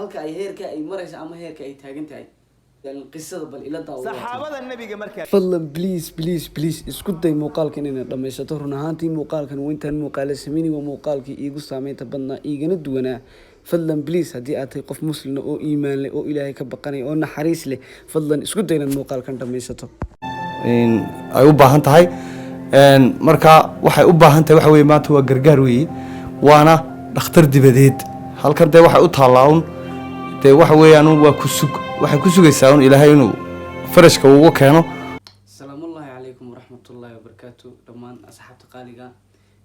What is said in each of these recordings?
Halka ay heerka ay marayso ama heerka ay taagan tahay qisada, bal ila daawo. Saxaabada Nebiga markaa Fadlan, please, please, please, isku day muuqaalkan inaad dhammaysato. Run ahaantii, muuqaalkan waa intaan muuqaala sameyni, waa muuqaalkii iigu saameynta badnaa, iigana duwanaa. Fadlan, please, haddii aad tahay qof muslina oo iimaan leh oo Ilaahay ka baqanaya oo naxariis leh, fadlan isku day inaad muuqaalkan dhammaysato. Ay u baahan tahay. Marka waxay u baahan tahay waxa weye maanta waa gargaar weeye, waana dhakhtar dibadeed. Halkan dee waxay u taallaa un dee waxa weeyaan waa ku sug, waxay ku sugaysaa un Ilaahay inuu farashka ugu keeno. Asalaamullaahi calaykum waraxmatullaahi wabarakaatu. Dhammaan asxaabta qaaliga,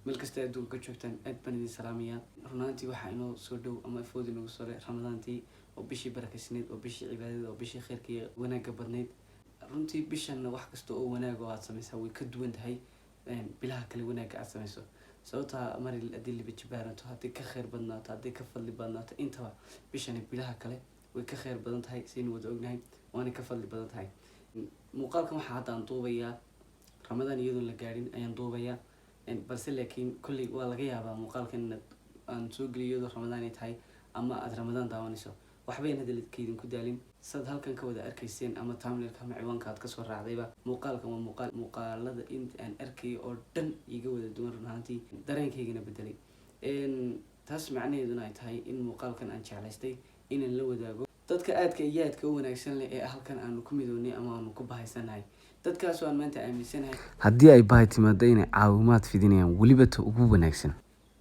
meel kasta adduunka ka joogtaan, aad baan idin salaamayaa. Runaantii waxaa inoo soo dhow ama afoodi nagu sore Ramadaantii oo bishii barakaysneyd, oo bishii cibaadada, oo bishii khayrka iyo wanaagga badnayd. Runtii bishanna wax kasta oo wanaag oo aad samaysaa way ka duwan tahay bilaha kale wanaagga aad samayso, sababtaa mar haddii liba jibaaranto, haddii ka khayr badnaato, haddii ka fadli badnaato, intaba bishani bilaha kale way ka khayr badan tahay, saynu wada ognahay, waanay ka fadli badan tahay. Muuqaalkan waxaa hadda aan duubayaa Ramadaan iyadoon la gaadhin ayaan duubayaa, balse laakiin kolley waa laga yaabaa muuqaalkan inaad aan soo geliyo iyadoo Ramadaan ay tahay ama aada Ramadaan daawanayso. Waxbayn hadda kaydinku daalin. Saad halkan ka wada arkayseen ama thumbnailka ama ciwaanka aad kasoo raacdayba, muuqaalkan waa muuqaal muuqaalada inta aan arkayay oo dhan iiga wada duwan, run ahaantii dareenkaygana bedelay. Taas macnaheeduna ay tahay in muuqaalkan aan jeclaystay inaan la wadaago dadka aadka iyo aadka u wanaagsan leh ee halkan aanu ku midownay ama aanu ku bahaysanahay, dadkaasoo aan maanta aaminsanahay haddii ay bahay timaado inay caawimaad fidinayaan, weliba ta ugu wanaagsan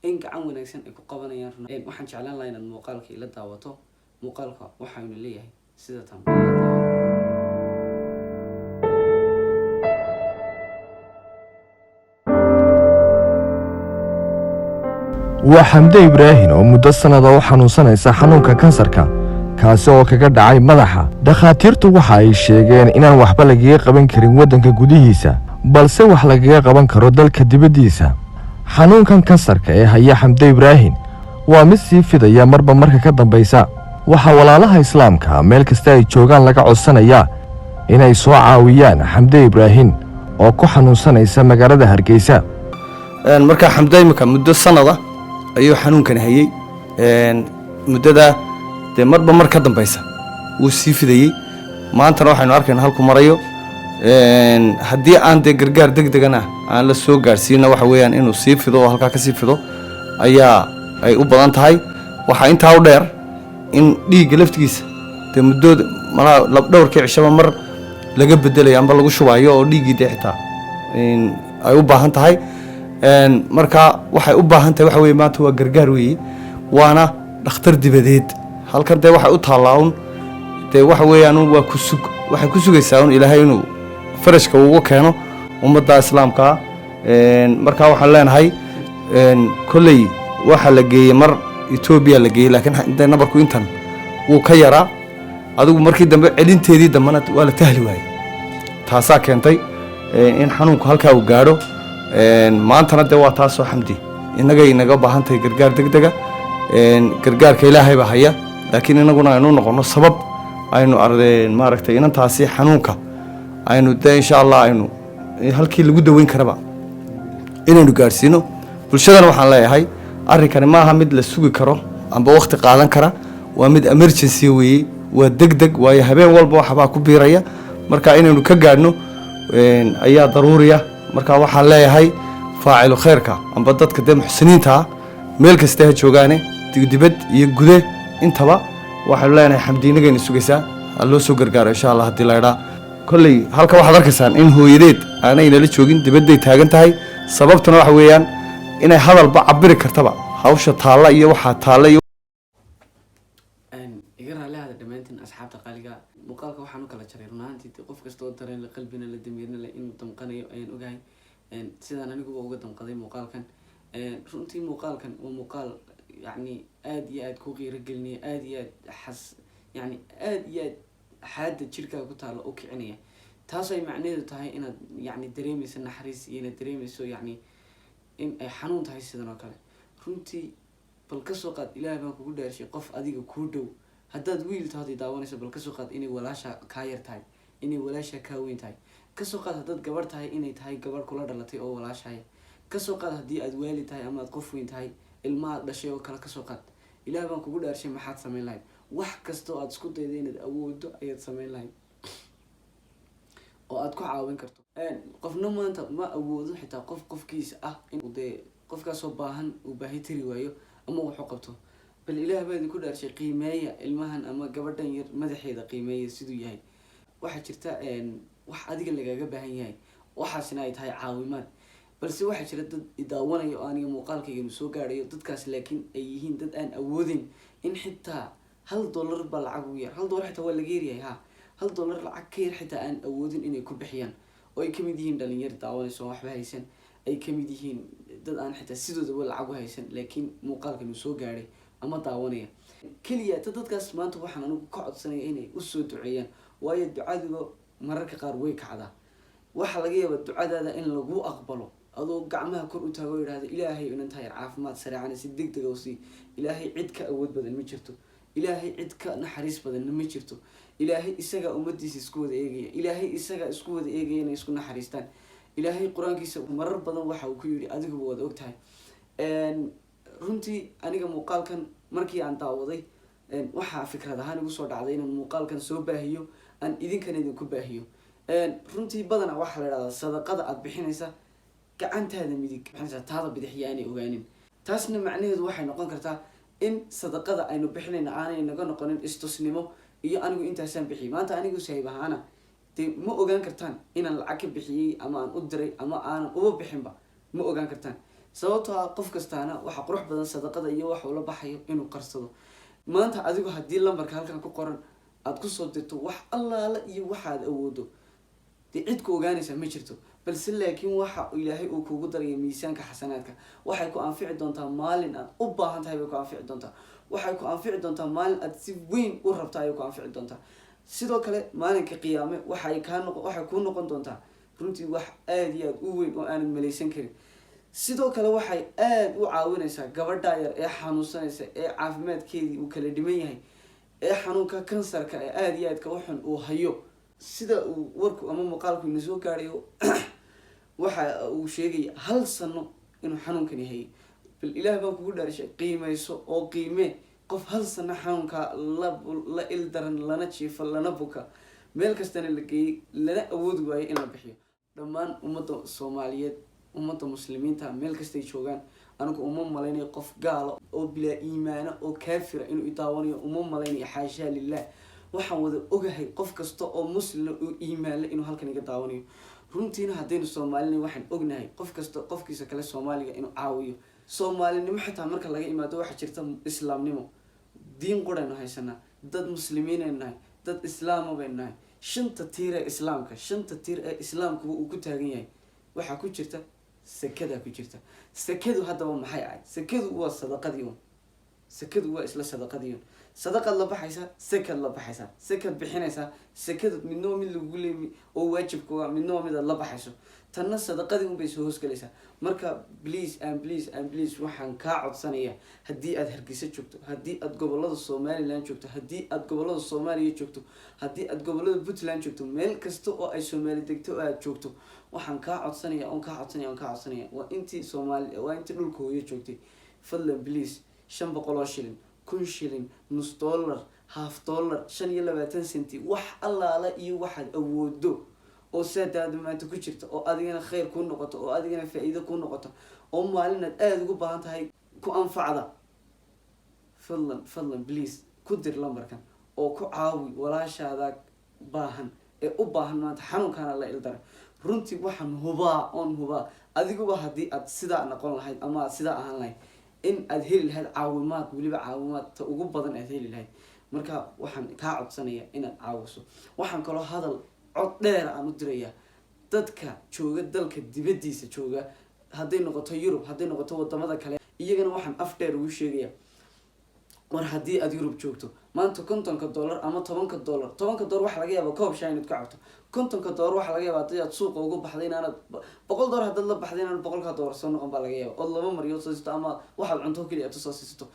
in gacan wanaagsan ay ku qabanayaan. Waxaan jeclaan lahaa inaad muuqaalka ila daawato. Muuqaalka waxaynu leeyahay sida tan. Waa Xamde Ibraahin oo muddo sannada u xanuunsanaysa xanuunka kansarka, kaasi oo kaga dhacay madaxa. Dhakhaatiirtu waxa ay sheegeen inaan waxba lagaga qaban karin waddanka gudihiisa, balse wax lagaga qaban karo dalka dibaddiisa. Xanuunkan kansarka ee haya Xamde Ibraahin waa mid sii fidaya marba marka ka dambaysa. Waxaa walaalaha Islaamka meel kasta ay joogaan laga codsanayaa inay soo caawiyaan Xamde Ibraahin oo ku xanuunsanaysa magaalada Hargeysa. Marka Xamde imika muddo sanada ayuu xanuunkan hayey. Muddada dee marba mar ka dambaysa wuu sii fidayey. Maantana waxaynu arkayna halku marayo. Haddii aan dee gargaar deg degana aan la soo gaadhsiina, waxa weeyaan inuu sii fido oo halkaa ka sii fido ayaa ay u badan tahay. Waxaa intaa u dheer in dhiigga laftigiisa dee muddo malaa dhowrkii cishaba mar laga bedelayo amba lagu shubayo, oo dhiiggii dee xitaa ay u baahan tahay. Marka waxay u baahan tahay waxa weye maanta waa gargaar weeye, waana dhakhtar dibadeed. Halkan dee waxay u taallaa un dee waxa weeyaan waa ku sug, waxay ku sugaysaa un Ilaahay inuu farashka ugu keeno ummadda Islaamkaa. Marka waxaan leenahay, kolley waxaa la geeyey mar Etoobiya la geeyey, laakiin dee nabarku intan wuu ka yaraa. Adigu markii dambe celinteedii dambena waa la tahli waayey, taasaa keentay in xanuunku halkaa uu gaadho. Maantana dee waa taasoo Xamdi innagay inaga baahan tahay gargaar deg dega. Gargaarka Ilaahay baa haya, laakiin inaguna aynu noqono sabab aynu maaragtay inantaasi xanuunka aynu dee insha Allah aynu halkii lagu daweyn karaba inaynu gaadhsiino. Bulshadana waxaan leeyahay, arrinkani maaha mid la sugi karo amba waqti qaadan kara, waa mid emergency weeye, waa deg deg, waayo habeen walba waxbaa ku biiraya. Marka inaynu ka gaadhno ayaa daruuriya. Marka waxaan leeyahay, faacilu khayrka amba dadka dee muxsiniinta ah meel kasta ha joogaane, dibad iyo gude intaba, waxaynu leenahay Xamdi inagayna sugaysaa, ha loo soo gargaaro insha Allah. Haddii la idhaa kolley halka waxaad arkaysaan in hooyadeed aanay nala joogin, dibadday taagan tahay. Sababtuna waxa weeyaan inay hadalba cabiri kartaba hawsha taalla iyo waxaa taalla iyo Iga raalli hada dhammaantiin, asxaabta qaaliga. Muuqaalka waxaan u kala jaray, run ahaantii qof kasta oo dareen leh, qalbina la, damiirna leh, inuu damqanayo ayaan ogahay, sidaan aniguba uga damqaday muuqaalkan. Runtii muuqaalkan waa muuqaal yacni aada iyo aada ku qiiro gelinaya, aada iyo aad xas, yacni aada iyo aad xaadda jirkaaga ku taalla u kicinaya, taas ay macnaheedu tahay inaad yacni dareemeyso naxariis iyo inaad dareemeyso yacni in ay xanuun tahay sidan oo kale. Runtii bal kasoo qaad, Ilaahay baan kugu dhaarshay, qof adiga kuu dhow, haddaad wiil tahay daawanayso, bal kasoo qaad inay walaasha kaa yar tahay, inay walaasha kaa weyn tahay. Kasoo qaad haddaad gabarh tahay, inay tahay gabarh kula dhalatay oo walaashahay. Kasoo qaad haddii aad waali tahay ama aad qof weyn tahay, ilmahaad dhashay oo kale kasoo qaad. Ilaah baan kugu dhaarshay, maxaad samayn lahayd? Wax kasta oo aad isku dayda inaad awoodo ayaad sameyn lahayd oo aad ku caawin karto. Qofna maanta ma awoodo, xitaa qof qofkiisa ah, in dee qofkaasoo baahan uu baahi tiri waayo ama wuxuu qabto. Bal Ilaah baa idinku dhaarshay, qiimeeya ilmahan ama gabadhan yar madaxeeda, qiimeeya siduu yahay. Waxaa jirta wax adiga lagaga baahan yahay, waxaasina ay tahay caawimaad. Balse waxaa jira dad idaawanaya oo aniga muuqaalkayga soo gaadhayo, dadkaas laakiin ay yihiin dad aan awoodin in xitaa $1 baa lacag ugu yar, $1 xitaa waa laga yaryahay, ha, $1 lacag ka yar xitaa aan awoodin inay ku bixiyaan, oo ay kamid yihiin dhalinyar daawanayso oo waxba haysan, ay kamid yihiin dad aan xitaa sidoodaba lacag u haysan, laakiin muuqaalkan uu soo gaadhay ama daawanaya keliya ta. Dadkaas maanta waxaan anigu ka codsanaya inay usoo duceeyaan, waayo ducaduba mararka qaar way kacdaa. Waxaa laga yaabaa ducadaada in lagu aqbalo adoo gacmaha kor u taago o yidhahda: "Ilaahay, inantaa yar caafimaad sareecana si deg dega u sii." Ilaahay cid ka awood badan ma jirto, Ilaahay cid ka naxariis badanna ma jirto. Ilaahay isagaa ummadiisa isku wada eegaya, Ilaahay isagaa isku wada eegaya inay isku naxariistaan. Ilaahay Qur-aankiisa marar badan waxa uu ku yidhi, adiguba waad og tahay. Runtii aniga muuqaalkan markii aan daawaday, waxaa fikrad ahaan igu soo dhacday inaan muuqaalkan soo baahiyo, aan idinkana idinku baahiyo. Runtii badanaa waxaa la idhahdaa sadaqada aada bixinaysa gacantaada midig bixinaysa taada bidix yaanay ogaanin. Taasna macnaheedu waxay noqon kartaa in sadaqada aynu bixinayna aanay naga noqonin istusnimo iyo anigu intaasaan bixiyay maanta. Anigu sahayb ahaana dee ma ogaan kartaan inaan lacag ka bixiyey ama aan u diray ama aanan uba bixinba, ma ogaan kartaan, sababtoo ah qof kastaana waxaa qurux badan sadaqada iyo wax ula baxayo inuu qarsado. Maanta adigu haddii lambarka halkan ku qoran aada kusoo dirto wax allaala iyo waxaad awoodo, dee cid ku ogaanaysaa ma jirto. Balse laakiin waxa Ilaahay uu kugu daraya miisaanka xasanaadka. Waxay ku anfici doontaa maalin aad u baahan tahay bay ku anfici doontaa. Waxay ku anfici doontaa maalin aad si weyn u rabta ayay ku anfici doontaa. Sidoo kale maalinka qiyaame waxay kaa noqo waxay kuu noqon doontaa runtii wax aada iyo aada u weyn oo aanad malaysan karin. Sidoo kale waxay aada u caawinaysaa gabadha yar ee xanuunsanaysa, ee caafimaadkeedii uu kala dhiman yahay, ee xanuunka kansarka ee aada iyo aadka u xun uu hayo. Sida uu warku ama muuqaalku ina soo gaadhayo, waxa uu sheegaya hal sano inuu xanuunkani hayay. Bal Ilaah baan kugu dhaarishay, qiimeyso oo qiimee qof hal sano xanuunka la ildaran, lana jiifa, lana buka, meel kastana la geeyey, lana awoodi waayo in la bixiyo. Dhammaan ummadda Soomaaliyeed, ummadda Muslimiinta meel kastay joogaan, anigu uma malaynayo qof gaala oo bilaa iimaana oo kaafira inuu idaawanayo, uma malaynayo, xaashaa lilah. Waxaan wada ogahay qof kasta oo muslima oo iimaanle inuu halkan iga daawanayo. Runtiina haddaynu Soomaalina, waxaan ognahay qof kasta qofkiisa kale Soomaaliga inuu caawiyo. Soomaalinimo xitaa marka laga imaado, waxaa jirta islaamnimo. Diin quraynu haysanaa, dad muslimiinaynu nahay, dad islaama baynu nahay. Shanta tiir ee islaamka, shanta tiir ee islaamkuba uu ku taagan yahay, waxaa ku jirta sakadaa ku jirta. Sakadu haddaba maxay ahayd? Sakadu waa sadaqadii un, sakadu waa isla sadaqadii un. Sadaqaad la baxaysaa, sakaad la baxaysaa, sakaad bixinaysaa. Sakadu midna waa mid lagu leemi oo waajibka waa, midna waa mid aad la baxayso. Tanna sadaqadii un bay soo hoosgalaysaa. Marka please and please and please, waxaan kaa codsanaya, haddii aad Hargeysa joogto, haddii aad gobolada Somaliland joogto, haddii aad gobolada Soomaaliya joogto, haddii aad gobolada Puntland joogto, meel kasta oo ay Soomaali degto oo aad joogto, waxaan kaa codsanaya oon kaa codsanaya oon kaa codsanaya, waa intii Soomaali, waa intii dhulka hooyo joogtay, fadlan please, 500 oo shilin, 1000 shilin, nus dollar, half dollar, 25 centi, wax allaala iyo waxaad awoodo oo saadaada maanta ku jirta, oo adigana khayr kuu noqoto, oo adigana faa-iido kuu noqoto, oo maalin aad aada ugu baahan tahay ku anfacda, fadlan, fadlan please ku dir lambarkan oo ku caawi walaashaada baahan ee u baahan maanta xanuunkaana la ildaray. Runtii waxaan hubaa oon hubaa, adiguba haddii aad sidaa noqon lahayd ama aad sidaa ahaan lahayd, in aad heli lahayd caawimaad, weliba caawimaad ta ugu badan aad heli lahayd. Marka waxaan kaa codsanaya inaad caawiso. Waxaan kaloo hadal cod dheera aan u dirayaa dadka jooga dalka dibaddiisa jooga, hadday noqoto Yurub, hadday noqoto wadamada kale. Iyagana waxaan af dheer ugu sheegaya: war haddii aada Yurub joogto maanta, $50 ama $10, $10 waxaa laga yaabaa koob shaa inaad ku cabto. $50 waxaa laga yaabaa haddii aad suuqa ugu baxday inaanad $100 haddaad la baxday inaanad $100-ka soo noqon baa laga yaaba, ood laba maryood soo siisto ama waxaad cunto keliya aad usoo siisato.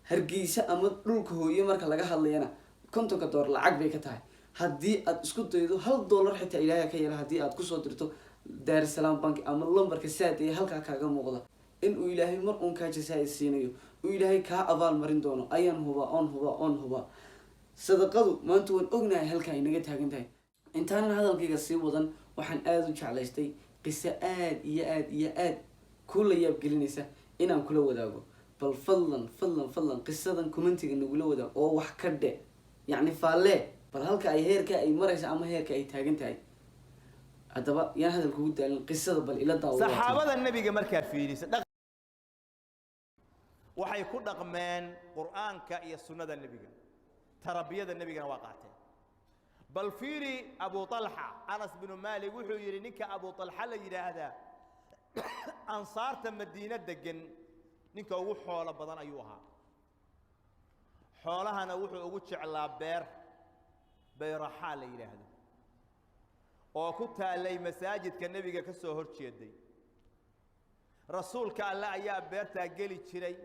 Hargeysa ama dhulka hooye marka laga hadlayana, $50 lacag bay ka tahay. Haddii aad isku daydo $1 xitaa, Ilaahay ka yeela, haddii aad kusoo dirto Daarusalaam Bank ama lambarka Saad ee halkaa kaaga muuqda, in uu Ilaahay mar uun kaa jasaa siinayo, uu Ilaahay kaa abaal marin doono ayaan hubaa oon hubaa oon hubaa. Sadaqadu maanta waan ognahay halka ay naga taagan tahay. Intaanan hadalkayga sii wadan, waxaan aada u jeclaystay qiso aad iyo aad iyo aad kula yaab gelinaysa inaan kula wadaago. Bal fadlan, fadlan, fadlan, qisadan commentiga nagula wadaag oo wax ka dhe, yacni faallee, bal halka ay heerka ay maraysa ama heerka ay taagan tahay. Haddaba yaan hadal kugu daalin, qisada bal ila daawo. Saxaabada nebiga markaa fiirisa, waxay ku dhaqmeen Qur'aanka iyo sunnada nebiga, tarbiyada nebigana waa qaateen. Bal fiiri Abu Talxa. Anas binu Maalik wuxuu yidhi, ninka Abu Talxa la yidhaahdaa ansaarta Madiine degan ninka ugu xoolo badan ayuu ahaa. Xoolahana wuxuu ugu jeclaa beer Bayraxaa la yidhaahdo oo ku taallay masaajidka nebiga ka soo hor jeeday. Rasuulka Alle ayaa beertaa geli jiray,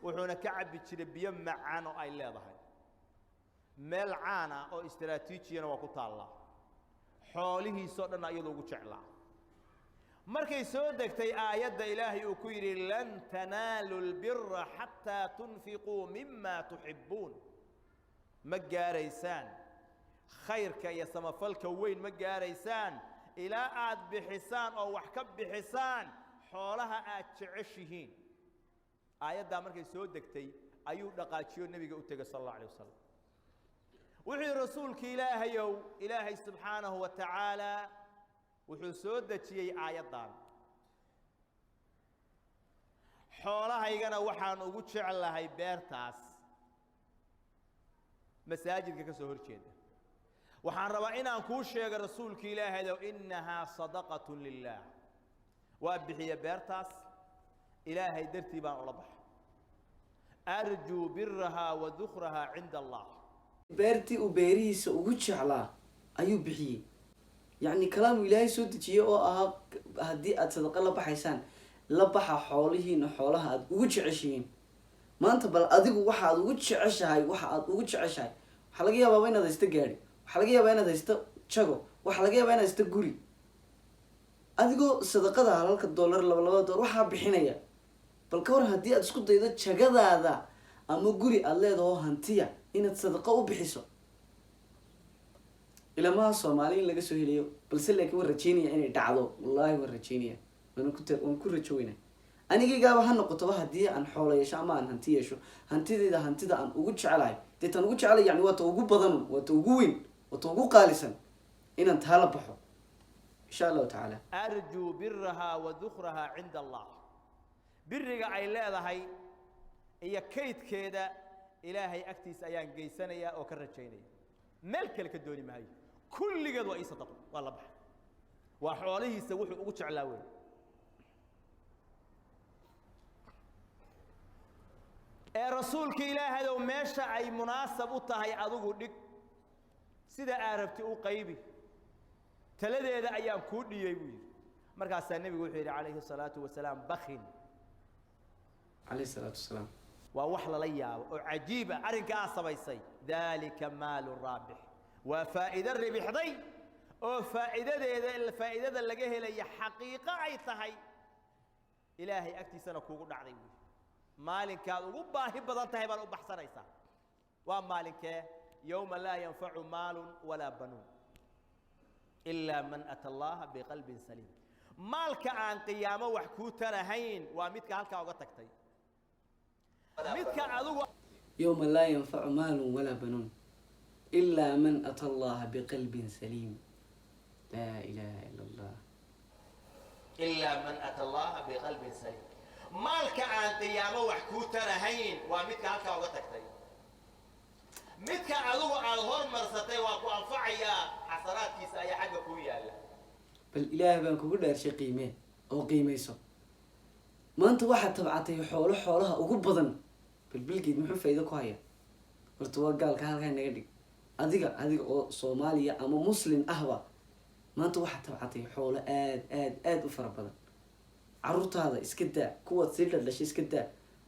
wuxuuna ka cabbi jiray biyo macaan oo ay leedahay. Meel caan ah oo istaraatiijiyana waa ku taallaa. Xoolihiisoo dhan iyadoo ugu jeclaa. Markay soo degtay aayadda Ilaahay uu ku yidhi: "Lan tanaalu lbira xataa tunfiquu mima tuxibbuun", ma gaaraysaan khayrka iyo samafalka weyn, ma gaaraysaan ilaa aad bixisaan oo wax ka bixisaan xoolaha aad jeceshihiin. Aayaddaa markay soo degtay ayuu dhaqaajiyo, nebiga u tegey sal Allah alay wasalam. Wuxuu yidhi: "Rasuulka Ilaahayow, Ilaahay subxaanahu wa tacaala wuxuu soo dejiyey aayaddan. Xoolahaygana waxaan ugu jeclahay beertaas masaajidka ka soo hor jeeda. Waxaan rabaa inaan kuu sheego, rasuulka Ilaahayow, innahaa sadaqatun lilaah. Waa bixiye beertaas, Ilaahay dartii baan ula baxay. Arjuu birahaa wa dukrahaa cinda Allah." Beertii uu beerihiisa ugu jeclaa ayuu bixiyey. Yacni kalaamu Ilaahay soo dejiyey oo ahaa haddii aad sadaqa la baxaysaan, la baxa xoolihiina xoolaha aad ugu jeceshihiin. Maanta bal adigu waxa aad ugu jeceshahay, waxa aad ugu jeceshahay, waxaa laga yaabaaba inaad haysto gaadhi, waxaa laga yaabaa inaad haysto jago, waxaa laga yaabaa inaad haysto guri. Adigoo sadaqada halalka dollar, laba labada dollar waxaa bixinaya, bal ka war haddii aad isku daydo jagadaada ama guri aada leedaho, hantiya, inaad sadaqo u bixiso? Ilamaha Soomaali in laga soo helayo, balse laakiin waan rajeynaya inay dhacdo. Wallahi waan rajeynaya, waan ku rajo weyna. Anigaygaaba ha noqotoba, haddii aan xoolo yeesho ama aan hanti yeesho, hantidayda hantida aan ugu jecelahay, dee taan ugu jecelay, yani waa ta ugu badan, waa ta ugu weyn, waa ta ugu qaalisan, inaan taa la baxo insha Allahu tacaala. Arjuu birahaa wa dukrahaa cinda Allah. Biriga ay leedahay iyo kaydkeeda Ilaahay agtiisa ayaan geysanayaa oo ka rajaynaya, meel kale ka dooni maayo. Kulligeed waa ii sadaqo, waa la baxay. Waa xoolihiisa wuxuu ugu jeclaa wey. Ee rasuulka Ilaahadow, meesha ay munaasab u tahay adigu dhig, sida aa rabti u qaybi, taladeeda ayaan kuu dhiibay, buu yidhi. Markaasaa nebigu wuxuu yidhi calayhi الsalaatu wasalaam: "Bakin." Calayhi salaatu wasalaam. Waa wax lala yaabo oo cajiiba arrinka aa samaysay. Dalika maalu raabix, waa faa'iido ribixday oo faa'iidadeeda, faa'iidada laga helaya xaqiiqo ay tahay, Ilaahay agtiisana kuugu dhacday, buui. Maalinkaad ugu baahi badan tahay baad u baxsanaysaa. Waa maalinkee? Yowma laa yanfacu maalun walaa banuun ilaa man ata Allaha biqalbin saliim. Maalka aan qiyaamo wax kuu tarahayn waa midka halkaa uga tagtay, midka adigu Yowma laa yanfacu maalun walaa banuun ilaa man ata Allaha biqalbin saliim. Laa ilaha ila Allah. Ilaa man ata Allaha biqalbin saliim. Maalka aan qiyaamo wax kuu tarahayn waa midka halkaa uga tagtay. Midka adigu aada hormarsatay waa ku anfacayaa, xasanaadkiisa ayaa xagga kuu yaalla. Bal Ilaah baan kugu dhaarshay, qiimee oo qiimayso. Maanta waxaad tabcatay xoolo, xoolaha ugu badan. Bal Bilgeed muxuu faa'iido ku haya? Horta waa gaalka halkaa naga dhig. Adiga oo Soomaaliya ama Muslim ahba, maanta waxaad tabcatay xoolo aad aad aad u fara badan. Caruurtaada iska daa, kuwaad sii dhaldhashay iska daa,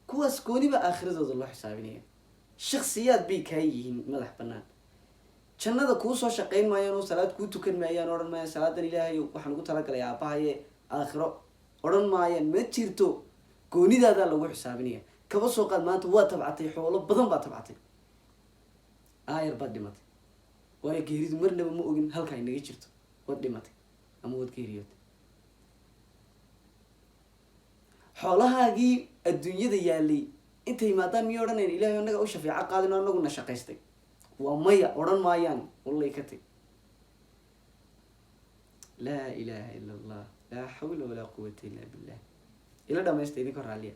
kuwaas gooniba aakhiradooda loo xisaabinaya. Shaksiyaad bay kaa yihiin madax banaan. Jannada kuu soo shaqayn maayaan oo salaad kuu tukan maayaan. Odhan maayaan: "Salaadan Ilaahay waxaan ugu talagalay aabbahaye aakhiro." Odhan maayaan, ma jirto. Goonidaadaa lagu xisaabinaya. Kaba soo qaad maanta waa tabcatay, xoolo badan baa tabcatay. Aayar baad dhimatay, waayo geeridu marnaba ma ogin halka ay naga jirto. Waad dhimatay ama waad geeriyootay. Xoolahaagii adduunyada yaalay intay yimaadaan miyay odhanayn, "Ilahay, annaga u shafeeco qaadin oo anaguna shaqaystay"? Waa maya, odhan maayaan. Wallay ka tag. Laa ilaaha ila Allah, laa xawla walaa quwata illa billah. Ila dhamaysta idinka raalliya.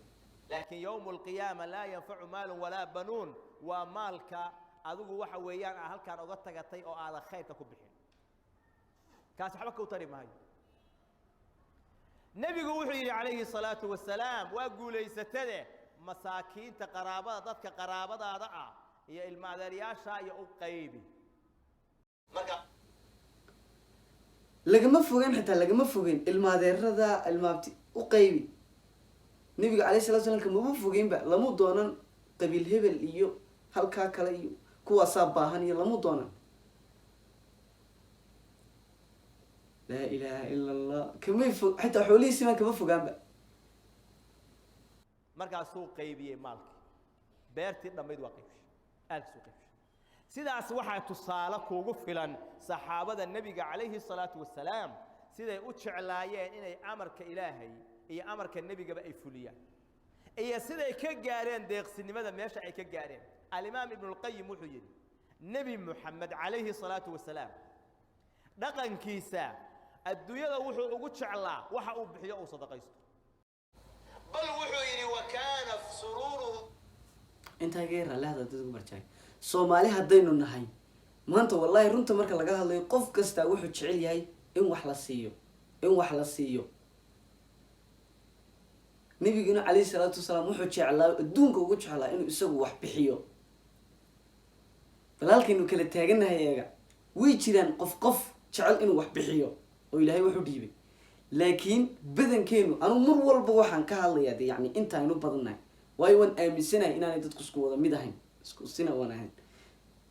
Laakiin yowmu alqiyaama laa yanfacu maalun walaa banuun. Waa maalka adigu waxa weeyaan aa halkaan oga tagatay oo aadan khayrka ku bixin, kaas waxba kau tari maayo. Nebigu wuxuu yidhi calayhi salaatu wasalaam, waa guulaysatade masaakiinta, qaraabada, dadka qaraabadaada ah iyo ilma adeeryaasha iyo u qaybi. Marka Lagama fogeen, xitaa lagama fogeen ilmaadeerada, ilmaabti u qaybi. Nabiga alayh salatu slam kamama fogeynba, lamu doonan qabiil hebel iyo halkaa kale iyo kuwaasaa baahan iyo lamu doonan. Laa ilaaha ila Allah. Kamay fog, xitaa xoolihiisiibaan kama fogaanba. Markaasuu qaybiyey maalkii, beertii dhammayd waa qaybshay, aalkiisuu qaybshay. Sidaas waxaa tusaale kuugu filan saxaabada nebiga calayhi salaatu wasalaam, siday u jeclaayeen inay amarka Ilaahay iyo amarka nebigaba ay fuliyaan, iyo siday ka gaareen deeqsinimada meesha ay ka gaareen. Alimaam Ibnulqayim wuxuu yidhi, Nebi Moxamed calayhi salaatu wasalaam dhaqankiisa adduunyada wuxuu ugu jeclaa waxa uu bixiyo, uu sadaqaysto. Bal wuxuu yidhi, wa kaana suruuruhu Intaa iga raalli dad ugu barjaay. Soomaali haddaynu nahay maanta, wallahi runta marka laga hadlayo, qof kastaa wuxuu jecel yahay in wax la siiyo, in wax la siiyo. Nabiguna calayhi salaatu wasalaam wuxuu jeclaa, adduunka ugu jeclaa, inuu isagu wax bixiyo. Bal halkaynu kala taaganahay eega. Way jiraan qof qof jecel inuu wax bixiyo oo Ilaahay wuxuu dhiibay, laakiin badankeenu, anugu mar walba waxaan ka hadlayaa de yani intaaynu badannahay, waayo waan aaminsanahay inaanay dadku isku wada mid ahayn, isku sina waan ahayn.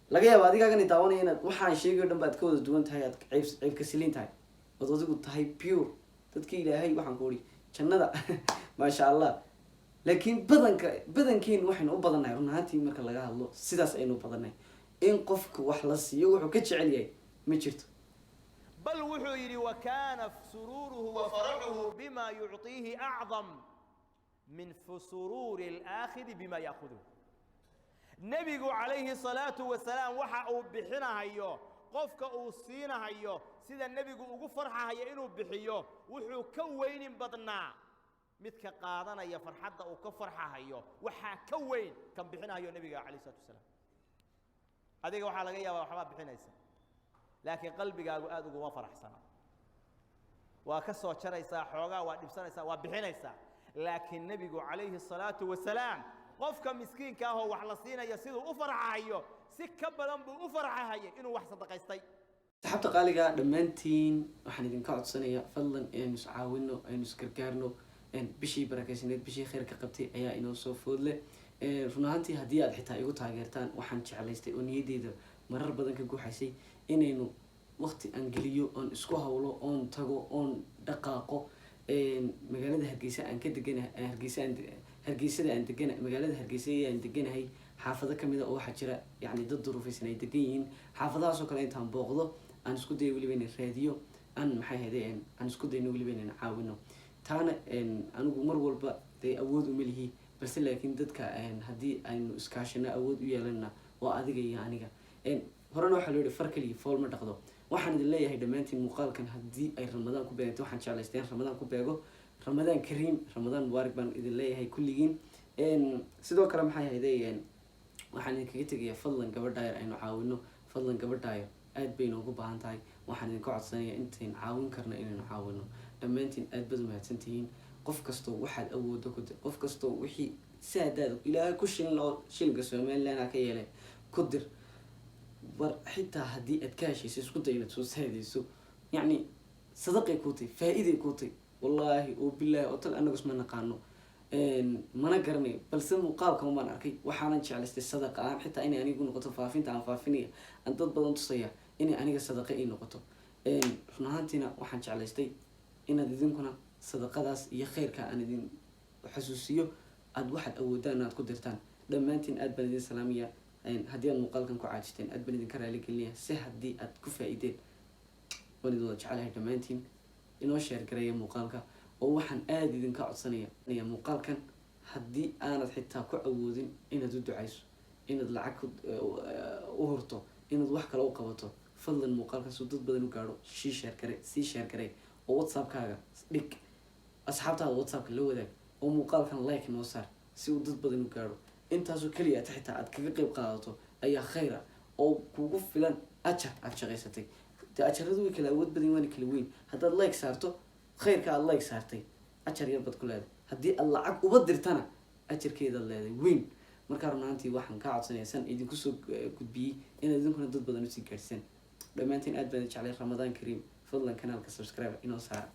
Laga yaaba adigaagani daawanaya inaad waxaan sheegay o dhan ba aad ka wada duwan tahay, aad ceeb ceeb ka siliin tahay, ood adigu tahay pure dadki Ilaahay waxaan ku uri jannada, maasha Allah. Laakiin badanka badankeenu waxaynu u badannahay, run ahaantii marka laga hadlo, sidaas aynu u badannahay. In qofka wax la siiyo wuxuu ka jecel yahay ma jirto. Bal wuxuu yidhi, wa kaana suruuruhu wa faraxuhu bima yucطiihi acdam min suruuri alaakhidi bima ya'khuduhu. Nebigu calayhi salaatu wasalaam waxa uu bixinahayo, qofka uu siinahayo, sida nebigu ugu farxahayo inuu bixiyo, wuxuu ka weynin badnaa midka qaadanaya. Farxadda uu ka farxahayo waxaa ka weyn kan bixinahayo nebiga calayh salatu wasalaam. Adiga waxaa laga yaabaa waxbaa bixinaysa, laakiin qalbigaagu aad uguma faraxsana. Waa ka soo jaraysaa xoogaa, waa dhibsanaysaa, waa bixinaysaa. Laakiin nebigu calayhi salaatu wasalaam qofka miskiinka ahoo wax la siinayo siduu u farxahayo si ka badan buu u farxahayay inuu wax sadaqaystay. Asxaabta qaaliga dhammaantiin, waxaan idinka codsanayaa fadlan inaynu is caawino, aynu isgargaarno. Bishii barakaysaneed, bishii khayrka qabtay ayaa inoo soo foodle. Run ahaantii, haddii aad xitaa igu taageertaan, waxaan jeclaystay oo niyaddeyda marar badan ka guuxaysay inaynu waqti aan geliyo, oon isku hawlo, oon tago, oon dhaqaaqo magaalada Hargeysa aan ka deganahay, Hargeysa aan, Hargeysada aan degana, magaalada Hargeysa ee aan deganahay, xaafado kamid a oo waxaa jira yani dad duruufaysan ay degan yihiin. Xaafadahaasoo kale intaan booqdo, aan isku dayo weliba inaan raadiyo, aan maxay ahayde, aan isku dayno weliba inaan caawino. Taana anigu mar walba dee awood uma lihi, balse laakiin dadka haddii aynu iskaashano awood u yeelanna waa adiga iyo aniga. Horena waxaa loo yihi, far kaliya fool ma dhaqdo. Waxaan idin leeyahay dhammaantiin, muuqaalkan haddii ay Ramadaan ku beegto, waxaan jeclaystay in Ramadaan ku beego. Ramadaan kariim, Ramadaan mubaarak baan idin leeyahay kulligiin. Sidoo kale, maxay ahayde, waxaan idinkaga tegayaa, fadlan gabadhaayar aynu caawino. Fadlan gabadhaayo aad bay inoogu baahan tahay. Waxaan idinka codsanaya intayn caawin karna inaynu caawino. Dhammaantiin aad baad umahadsantihiin. Qof kastoo waxaad awoodo ku dir, qof kastoo wixii si hadaad Ilaahay ku shilin oo shilinka Somaliland ha ka yeelay ku dir. War xitaa haddii aad ka heshayso, isku day inaad soo saadayso. Yacni sadaqay kuu tahy, faa-iiday kuu tahy. Wallaahi oo bilaahi oo tal, anagu isma naqaano, mana garanayo, balse muuqaalkan baan arkay. Waxaanan jeclaystay sadaqa aan xitaa inay anigu noqoto, faafinta aan faafinaya, aan dad badan tusaya, inay aniga sadaqa ii noqoto. Run ahaantiina waxaan jeclaystay inaad idinkuna sadaqadaas iyo khayrka aan idin xasuusiyo, aad waxaad awoodaan aad ku dirtaan. Dhammaantiin aad baan idin salaamaya. Haddii aad muuqaalkan ku caajisteen, aad baan idinka raali gelinaya. Si haddii aad ku faa-iideen, waan idin wada jecelahay dhammaantiin. Inoo share gareeya muuqaalka, oo waxaan aada idinka codsanaya, muuqaalkan haddii aanad xitaa ku awoodin inaad u ducayso, inaad lacag u hurto, inaad wax kale u qabato, fadlan muuqaalkan suu dad badan u gaadho sii share gare, sii share garee, oo WhatsAppkaaga dhig, asxaabtaada WhatsAppka la wadaag, oo muuqaalkan like noo saar si uu dad badan u gaadho. Intaasoo keliya at xitaa aad kaga qeyb qaadato ayaa khayr ah oo kugu filan ajar aad shaqaysatay. Dee ajaradu way kala awood badan, waana kala weyn. Haddaad like saarto, khayrka aad like saartay ajar yar baad ku leedahay. Haddii aad lacag uba dirtana, ajarkeedaad leedahay weyn. Markaa run ahaantii waxaan kaa codsanaya, san idinku soo gudbiyey, inaad idinkuna dad badan usii gaadhsaan. Dhammaantiin aad baan jeclay. Ramadaan kariim. Fadlan kanaalka subscribe inoo saara.